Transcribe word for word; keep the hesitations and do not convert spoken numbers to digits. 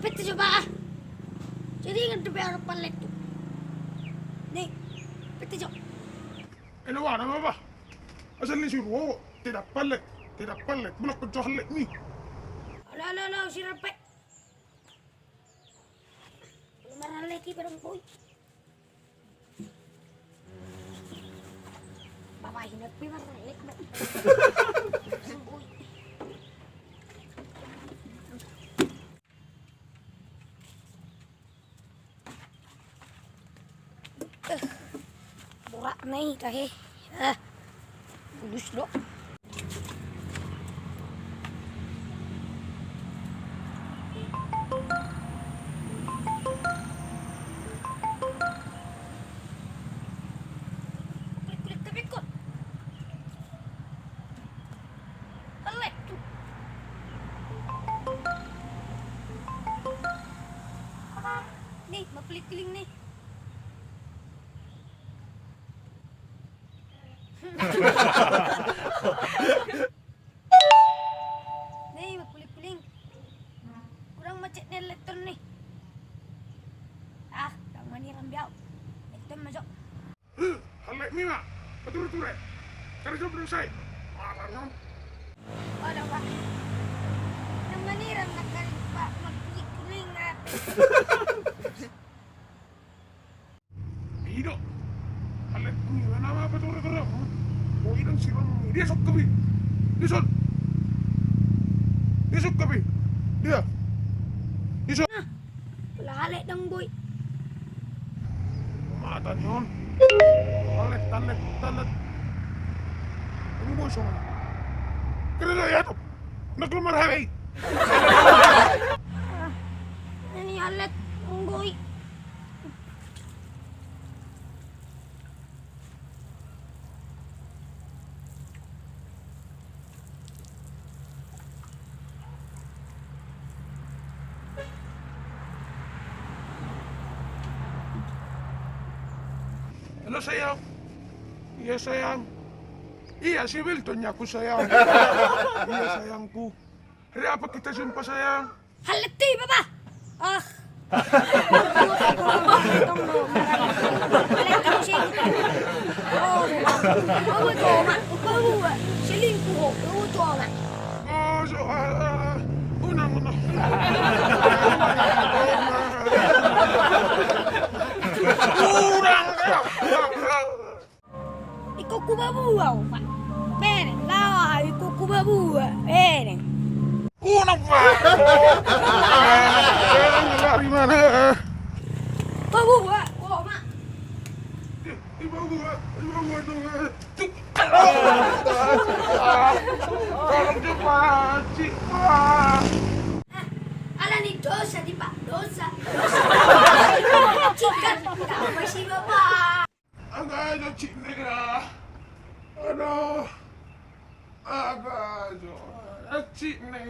Pette jo, Pak, ah. Jadi ingat dope anak palet tu. Nih, pette jo. Elo, anak apa? Asal ni suruh, tidak palet, tidak palet. Belok pecah lek ni. Alo, alo, alo, si Rape. Belum marah lagi barang boy. Bapak ini pi marah lek. Eh, borak na i tahe. Eh, bulus do. Kulit-kulit tapi kok. Elek tu. Nih, mau pelit-pelit nih. Nih, mau pelit-pelit. Kurang macet nih, leton nih. Ah, kurang mani rambiau. Leton masuk. Heh, hallet ni ma, pature-ture. Karjo belum sai. Marah non. Waduh, Pak. Nang maniran nak kali, Pak, magkuling-kuling apa? Ido. Hallet ni ma nama pature-ture. Mau idang sirang. Dia sok kebi. Dia sok. Dia sok kebi. Dia. Dia sok. Nah. Pala hallet dang boy. Mata ni on. Hallet, hallet, hallet. Ini boy songon. Kira lo ya tu. Nak lumar hawei. Ini hallet dang boy. Halo sayang. Iya sayang. Iya, si Wilton ya aku sayang. Iya sayangku. Hari apa kita jumpa sayang? Hallet i, Papa. Ah. Hallet kamu sih. Oh, bawa tu, Oma. Bawa. Selingkuh, bawa tu, Oma. Oh, so, ah, ah, ah. Unang, unang. Unang, ya. Ingkon hubabua, Oma. Bereng, laho ahu ingkon hubabua. Bereng. Unang, Pak. Bereng, lari mana? Hubabua, Oma. Hubabua, hubabua, Oma. Tolong cepat, Cik, Pak. Ala ni dosa di, Pak, dosa, dosa. Cik kan, kau masih bapak. Agak aja cik ni lah. Aduh. Agak aja. Cik ni.